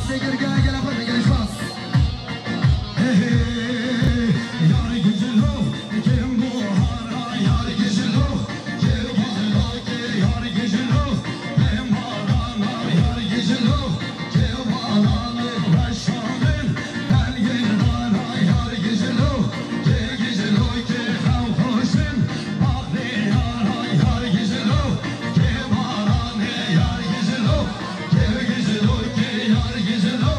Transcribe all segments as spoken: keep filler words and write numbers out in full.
Gel, gel, gel, abla, gel, spas. Hey, hey, yar gijilo, kim bu hara yar gijilo, kim bu yar gijilo, kim barana yar gijilo, kim barana başanın, ben gidana yar gijilo, kim gijilo, kim hoşun, bak ne yara yar gijilo, kim barana yar gijilo, kim gijilo, kim yar gijilo.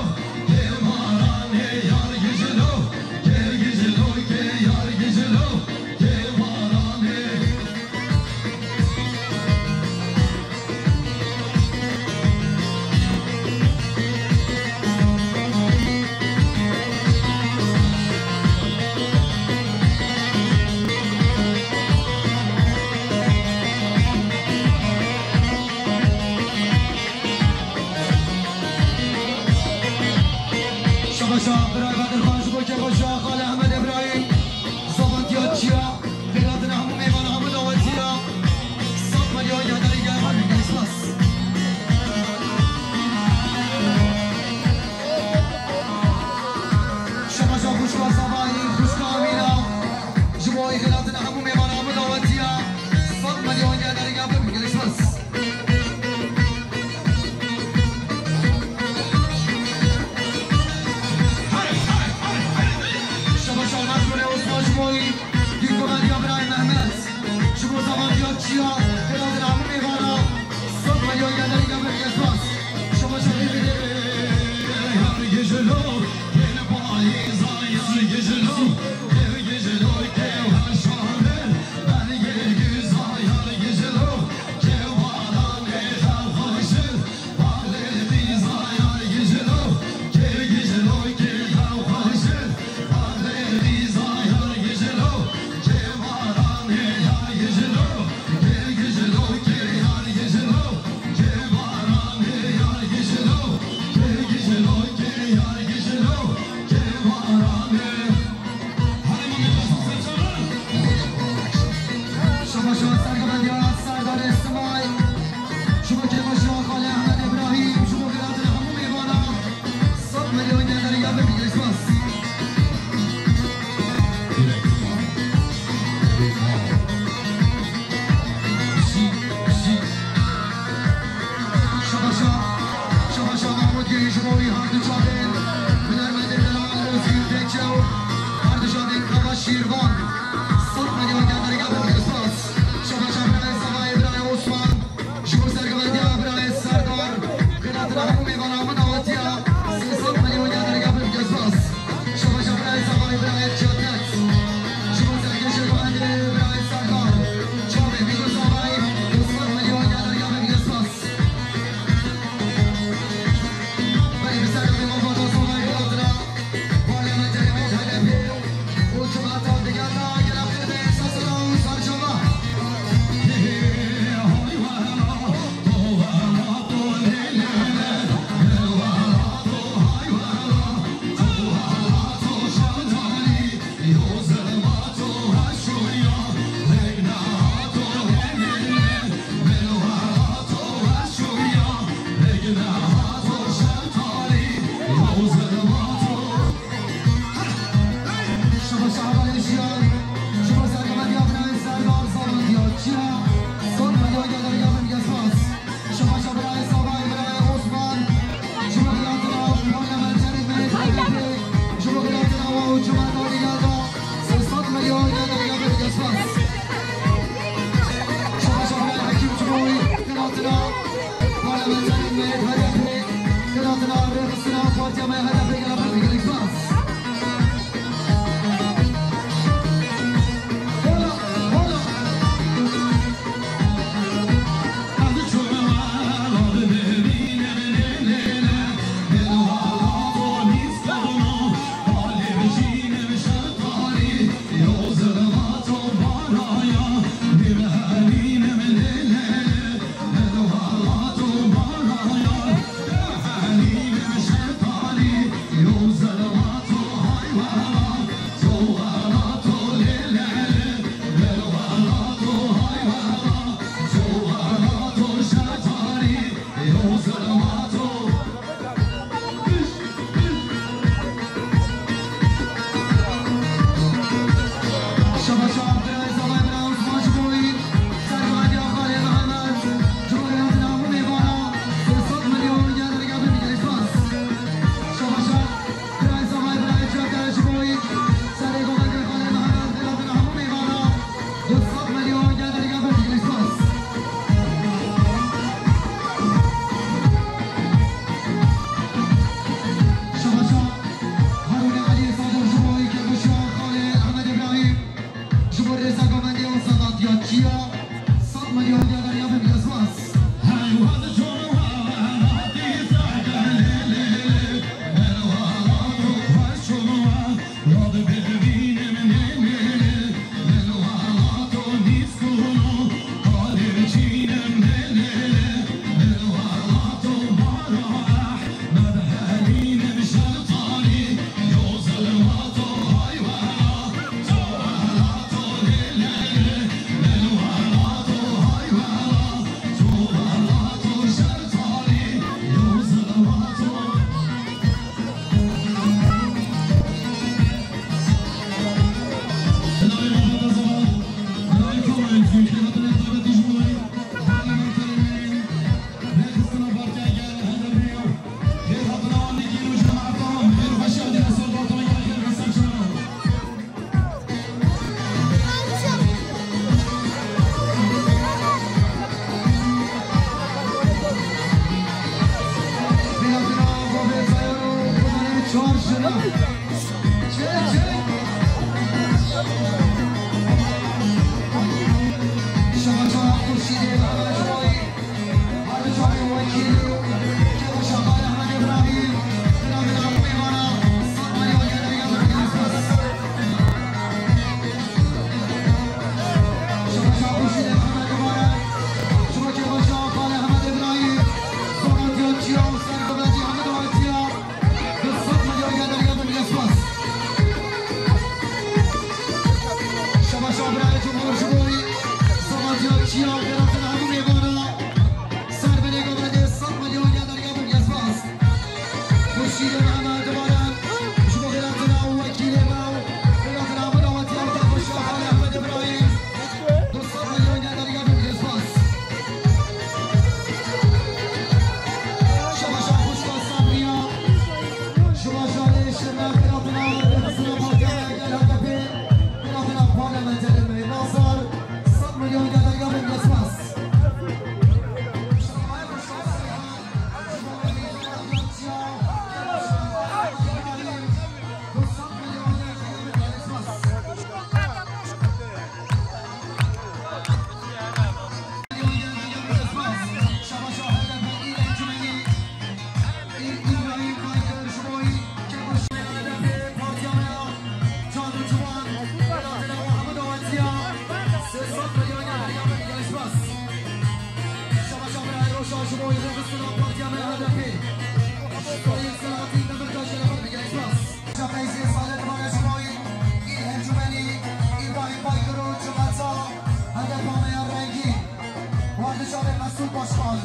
Başkan,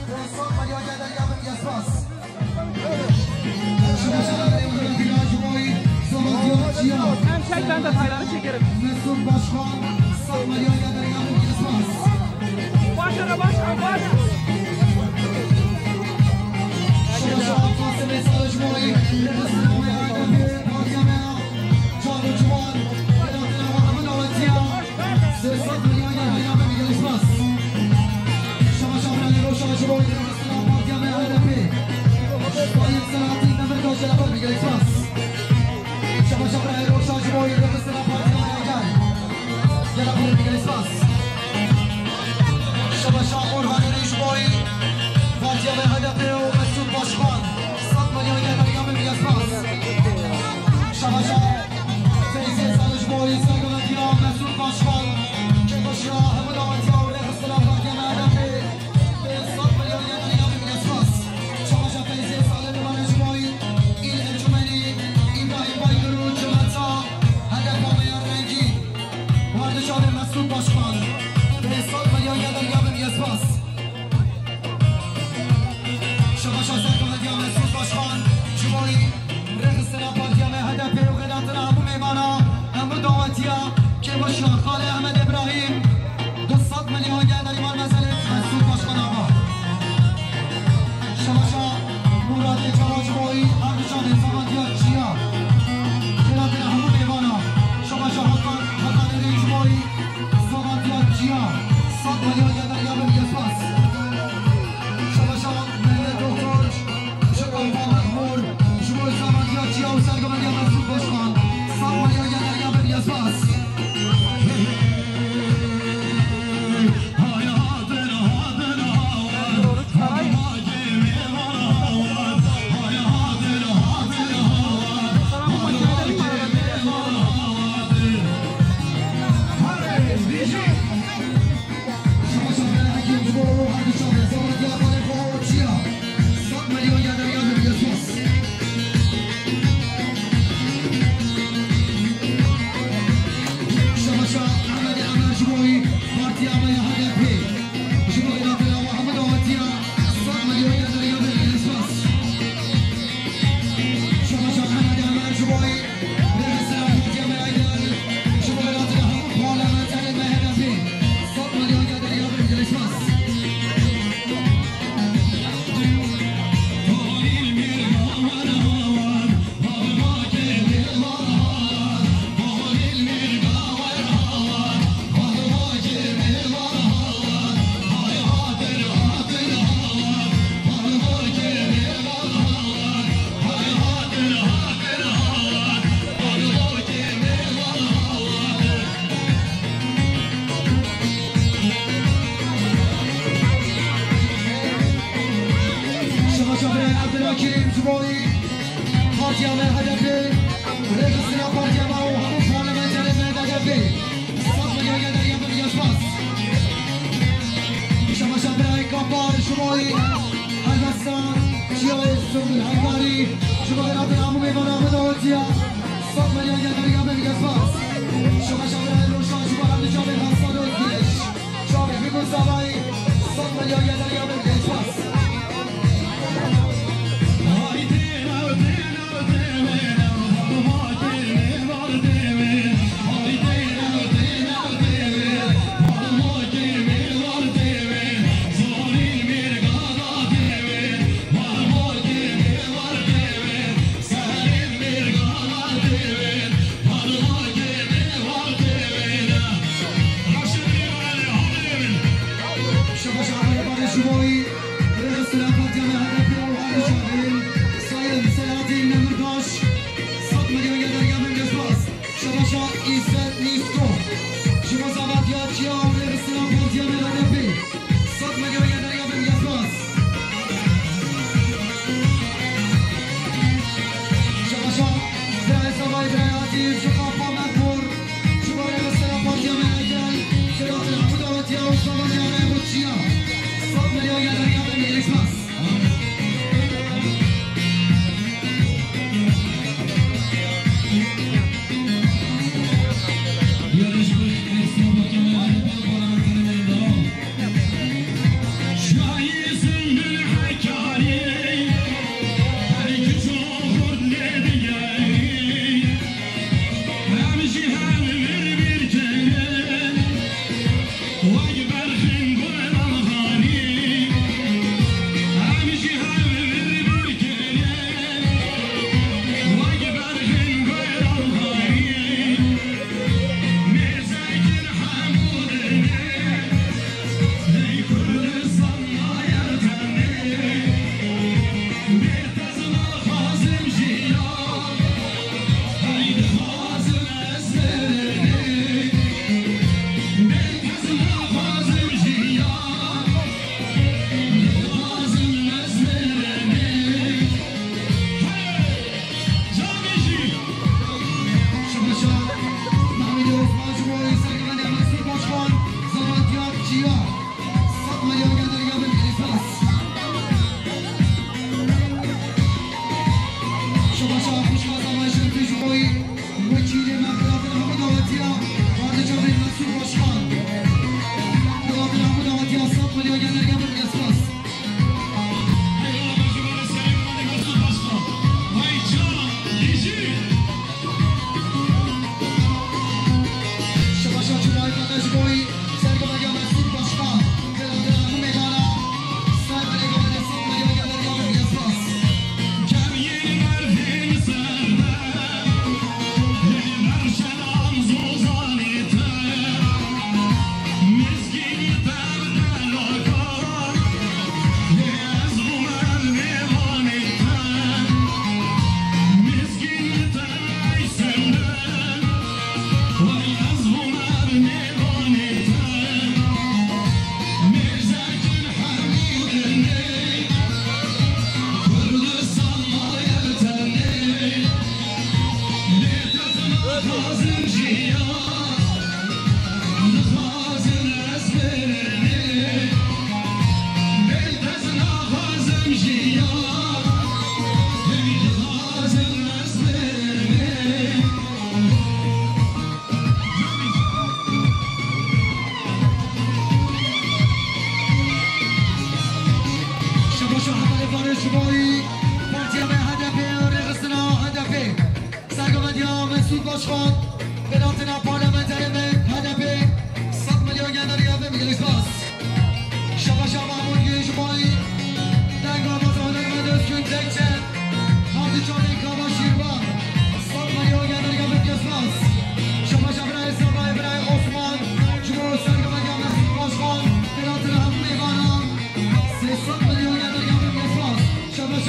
Behzat Meliya gel derya bin, gel spas. Şu başkanın emrine viraj boy, Samatya Çiya. Hem çek, ben de payları çekerim. Mesut Başkan, Samatya gel derya bin, gel spas. Başara, başara, başara. Şu başkan Kasım Esarıç boy, Mesut Başkan, Partiya Mera, Çağrı Çuval, Vedat'ın Muhammed Avatiya. Sê sed milyon ya, ya, ya, ya, spas. Şaba şaba, ya, ya, şaba şaba, ya, ya, Partiya me H D P. Sayın Selahattin Demirtaş, ya, ya, ya, spas. Şaba şaba, ya, ya, şaba şaba, ya, ya, Partiya me, ya, ya, ya, spas. Şaba şaba, Orhan Erişboy, Partiya me H D P û Mesut Başkan. Sed milyon ya, ya, ya, spas. Şaba şaba. Feyzê Saliş Boyî, sergavetiya Mesut Başkan, kêkoşiya hemû dawetiya û rêxistina Partiya me H D P, sed milyon ya, ya, ya, spas. Çabaja Feyzê Salih Limanê ji Boyî, îl encûmenî, Îbrahîm Baykirû, cemata H D P me ya rengîn, werdişanê Mesut Başkan, sed milyon ya, ya, ya, spas. Şabaşa serkevetiya Mesut Başkan, ji bo rêxistina Partiya me H D P û vedatina hemû mêvana, hemû dawetiya, kêbaşiya Xalê Ehmed Îbrahîm, du sed milyon gel derî mal mezelê Mesut Başkan ava. Şabaşa Murat Çawa ji bo her du çavên Samantiya Çiya, vedatina hemû mêvana, şabaşa Hakan, Hakan Erî ji bo Samantiya Çiya, sed milyon gel derya bin, spas. Şabaşa Mehmet Doktor, ji Alpa Mehmur, ji bo Samantiya Çiya û sergavetiya Mesut Başkan, sed milyon gel derya bin, spas. Şabaşa Ehmed Emer ji bo Partiya me ya H D P. Ji bo vedatina we hemû dawetiya sed milyon ya derya bin, spas. Şabaşa Ehmed Emer ji bo rêxistina Partiya me ya Gel. Ji bo vedatina hemû parlamenterên me H D P, sed milyon ya derya bin, spas. Şabaşa birayê Evdira Kerîm ji bo Partiya me H D P, rêxistina Partiya me û hemû parlamenterên me H D P. Sed milyon ya derya bin, spas. Şabaşa birayê Kampar ji bo helbesta Çiyayê Sungul Heydarî, ji bo vedatina hemû mêvana me dawetiya. Sed milyon ya derya bin, spas. Şabaşa birayê Roşan ji bo hemû çavên Hasan Özgürüş. Çavê Figo Zavayî, sed milyon ya derya bin, spas. Şabaşa Alebanê ji bo rêxistina Partiya me H D P û her du çavên Sayın Selahattin Demirtaş, sed milyon ya derya bin, spas. Şabaşa İzzet Nîsko, ji bo zavetiya Çiya û rêxistina Partiya me H D P, sed milyon ya derya bin, spas. Şabaşa Birayê Zavayê Birayê Hatîf, ji Xapa Mekbûr, ji bo rêxistina Partiya me ya Gel, vedatina hemû dawetiya û samantiya me bo Çiya, sed milyon ya derya Şabaş, alkış kazanmayışın tecrübeyi. Wekîlê me Birader Hemû Dawetiya, Bardiçavê Mesûd Başkan. Birader Hemû Dawetiya, sed milyon genderge bin, gelek spas. Eyvallah, Başkan, serê Birader Mesûd Başkan. Vay can, gece. Şabaş, alkış kazanmayışın tecrübeyi. Sergimediya Mesûd Başkan. Birader Hemû Meydana. Sed milyon, sed milyon genderge bin, gelek spas. Keviyê mervên ser be, lê berşelam zozanê te. Mizgînî te bi delaka, lê ez bûme mêvanê te. Mizgînî te ey sende, wey ez bûme mêvanê te. Mêrzekên hemî dinê, Kurdistan maye tenê. Lê ez naxwazim jiyan, dixwazim ez mirinê. Lê ez naxwazim jiyan, dixwazim ez mirinê. Şabaş, hevalê Faris ji bo wî partiya me H D P û rêxistina H D P. Sergomediya Mesûd Başkan, belatina parlamenterê me H D P, sed milyon genderî ev, gelek spas. Şabaş, Mahmut Gül ji bo wî, denga Mazhar Mehmet Özgün Tekçe, Hadi Çavê Kava Şîrvan, sed milyon genderî ev, gelek spas. Şabaş, birayê Sabay, birayê Osman, ji bo sergomediya Mesûd Başkan, belatina hemû mêvanan, sê sed milyon genderî ev, gelek spas. Şabaş,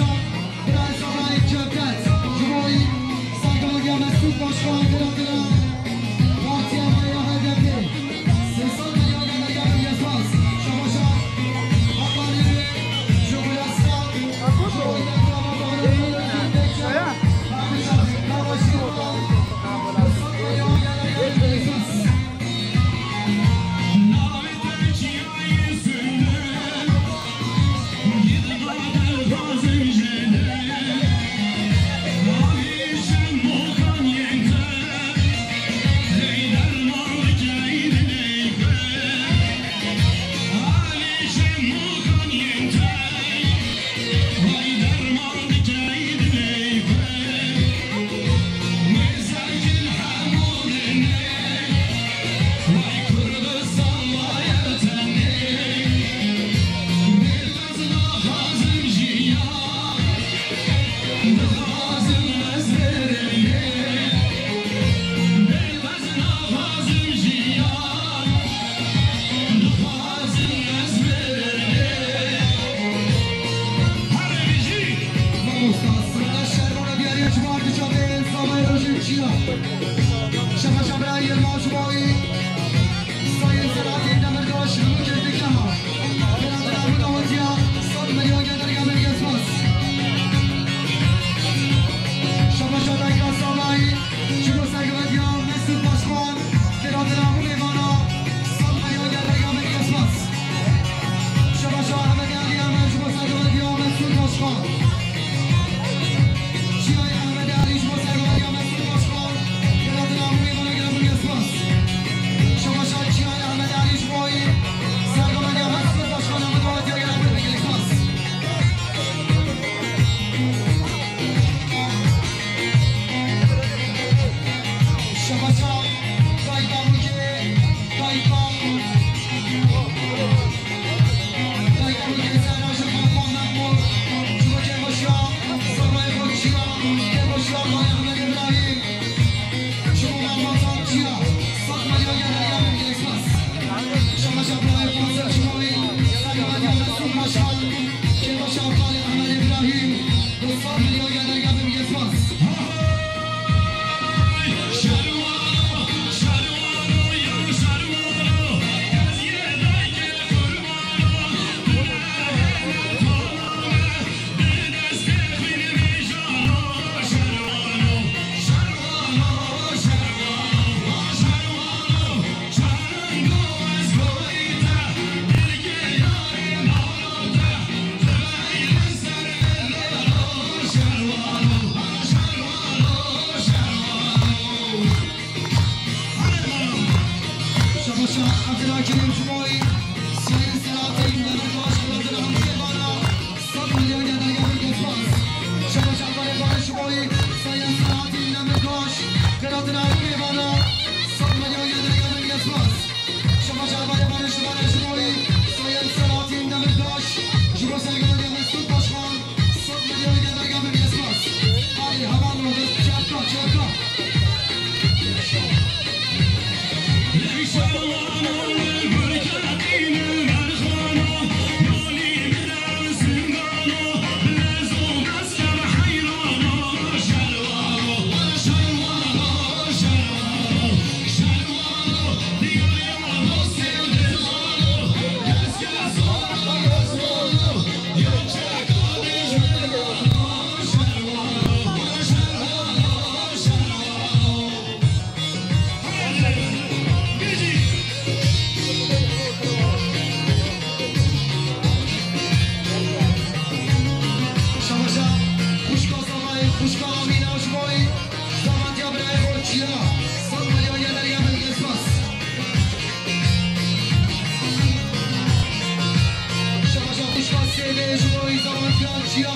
Sêvê ji bo îzamantiyan çiya.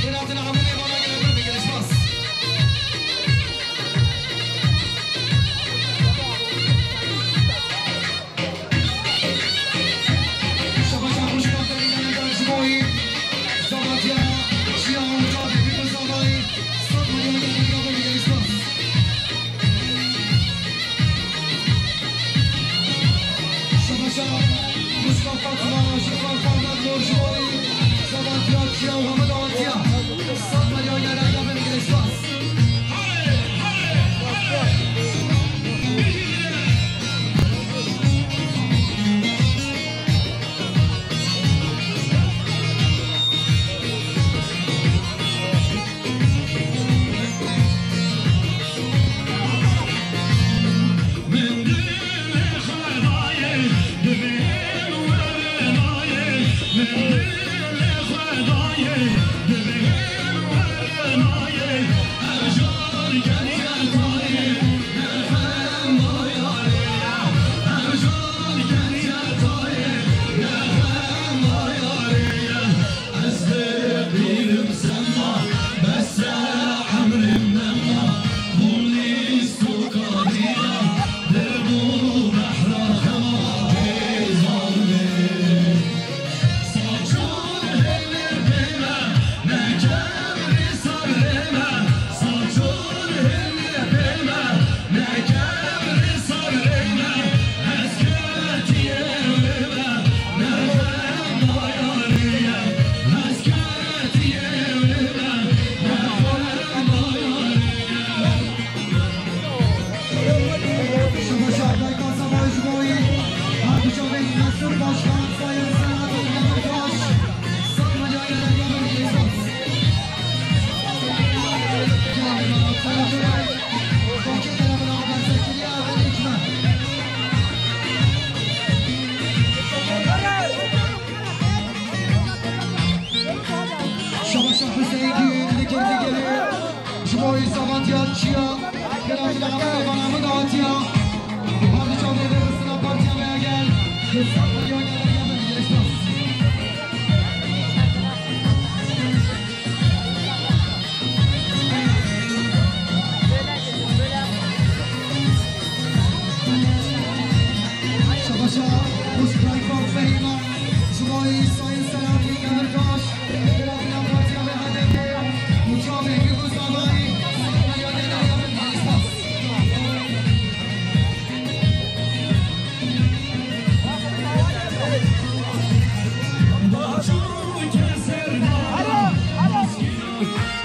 Bêratina hemû mêvana gelek bir bigire spas. Şebaşa xweşka Ferîda Ender ji bo îzamantiya çiya û çavê Bîbir Zavayî. Sed milyon gelek bir bigire spas. Şebaşa Mustafa Fatma, Şebaşa Fatma Borjboy, Sabatya Çiya û Hamid Awatiya. Sed milyon gelek bir bigire spas. Ez dibînim sema, bes e emrim nema, bûnî soka dîna, dil bû behra xema, hêzan bê. Saçon hêlê bê me, ne kevri sabrê me, saçon hêlê bê me, Şabaşa Hüseyin Gül, Digir Digirî, ji bo îzamantiya çiya, gelek ji hemû mêvana min dawetiya. Hadi çavê vê xistina partiya me gel. Hesap milyon gelek ya min gelek spas. Şabaşa Mustafa Fehîma, Cumali Sayın Selahattin Demirtaş, Belediye Partiya ve H D P, Muçavê Bîbû Zavayî, Selahattin Demirtaş.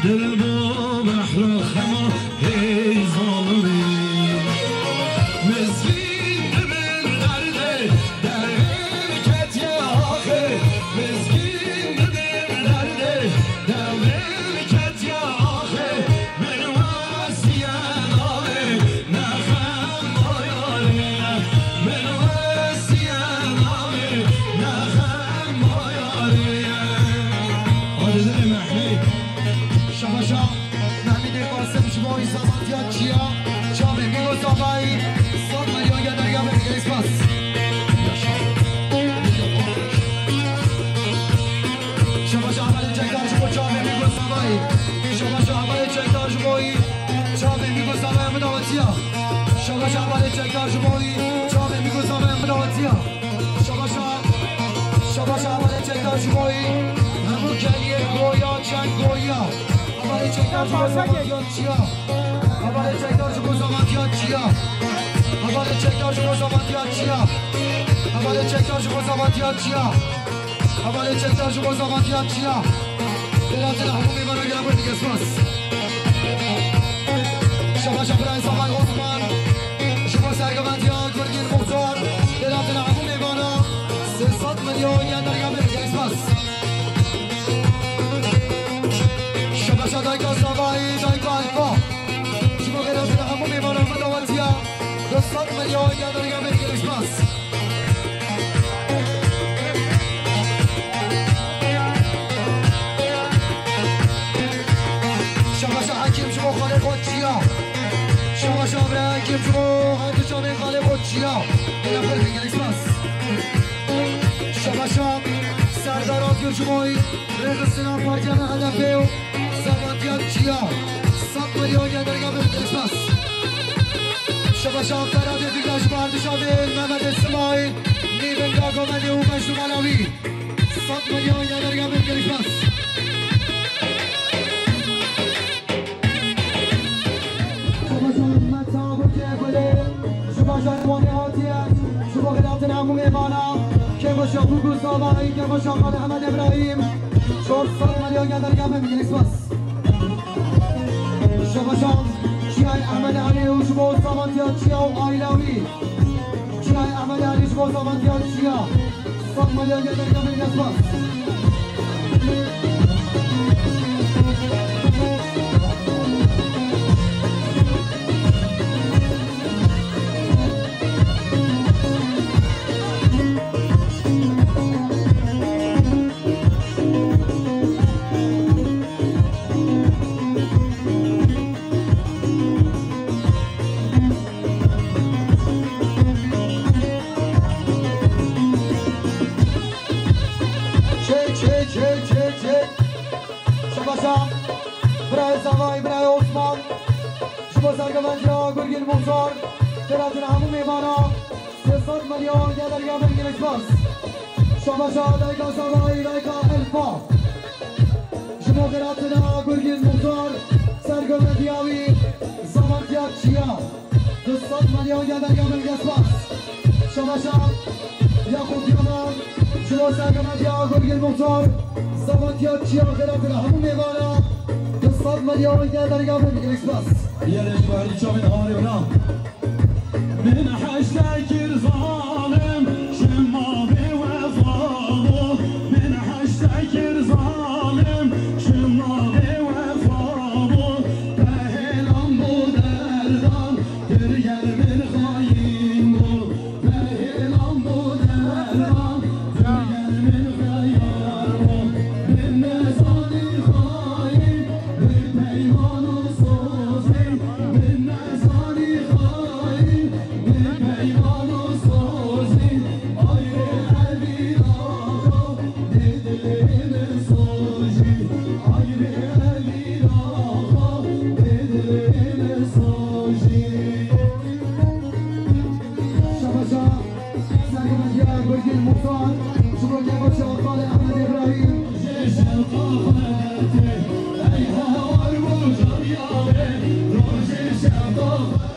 Dil bo behra xema hêzanê. Mizgîn dibin derdê, derê ketiye axê. Mizgîn dibin derdê, derê ketiye axê. Min westiye navê, ne xem bayarê. Min westiye navê, ne xem bayarê. Hadi dilê Mehmî. Şabaşa Mehmîdê Qasim ji bo îzamantiya çiya, çavê Mîgo Zavayî, sed milyon ya derya ve gelek spas. Şabaşa Hevalê Çekdar ji bo çavê Mîgo Zavayî. Şabaşa Hevalê Çekdar ji bo î, çavê Mîgo Zavayî min dawetiya. Şabaşa Hevalê Çekdar ji bo î, çavê Mîgo Zavayî min dawetiya. Şabaşa, şabaşa Hevalê Çekdar ji bo î, hemû geliyê goya, çend goya. Hevalê Çekdar ji bo zamantiya çiya. Hevalê Çekdar ji bo zamantiya çiya. Hevalê Çekdar ji bo zamantiya çiya. Hevalê Çekdar ji bo zamantiya çiya. Hevalê Çekdar ji bo zamantiya çiya. Bêratina hemû mêvana gelek bir bigire spas. Şabaşa birayê Saman Osman. Ji bo sergevantiya Gurgîn Muxtar. Bêratina hemû mêvana sê sed milyon ya derya bir bigire spas. Şabaşa dayka Zavayî, dayka Alfa. Ji bo bêratina hemû mêvana min dawetiya du sed milyon ya derya bir bigire spas. Şabaşa Hekîm ji bo xalê xwe çiya. Şabaşa Bira Hekîm ji bo her du çavê xalê xwe çiya. Gelek bir bigire spas. Şabaşa Serdar Akgün. Ji bo rêxistina partiya me H D P û savantiya çiya sed milyon ya derga bin Xrispas. Şebaşan Ferhatê Fikra ji bo erdişa vê Mehmetê Simayî, nîvên Gago Mendê û beş numara wî. Sed milyon ya derga bin Xrispas. Şebaşan Meta Burkê Gulê, ji bajarê Wanê hatiye, ji bo xêratina hemû mêvana, kêfxweşiya Bûk û Savayî, kêfxweşiya Xalê Ehmed Îbrahîm, çar sed milyon ya derga bin, gelek spas. Şebaşan Çiyayê Ehmed Elî û ji bo savantiya çiya û aîla wî. Çiyayê Ehmed Elî ji bo savantiya çiya. Sed milyon ya derga bin, gelek spas. Çek, çek, çek, çek, çek. Şebaşa, birayê Zavayî, birayê Osman. Ji bo sergevendiya Gurgîn Muxtar, xêratina hemû mêvana, sê sed milyon ya derga bin, gelek spas. Şebaşa, dayika Zavayî, dayika Elfa. Ji bo xêratina Gurgîn Muxtar, sergevendiya wî, savantiya çiya. Du sed milyon ya derga bin, gelek spas. Şebaşa Yakup Yaman, ji bo sergevendiya Gurgîn Muxtar, savantiya çiya, xêratina hemû mêvana, du sed milyon ya derga bin, gelek spas. Yere ji bo herdî çavên hawarê bira. Min heşte kir zalim, şima bêwefa bû. Min heşte kir zalim, şima bêwefa bû. Te hêlan bû derdan, kir gel min xayîn bû. Te hêlan bû derdan, kir gel min xeyar bû. Min nezanî xayîn, bi peyman û sozî. Min nezanî xayîn, bi peyman û sozî. Ayrê evî daxo, bi dilê min sojî. Ayrê evî daxo, bi dilê min sojî. Şebaşa, sergevendiya Gurgîn Muxtar, ji bo kêfxweşiya Xalê Ehmed Îbrahîm. Ji şewqa xwe tê, ey hawar bû cariya wê, rojê şewqa xwe.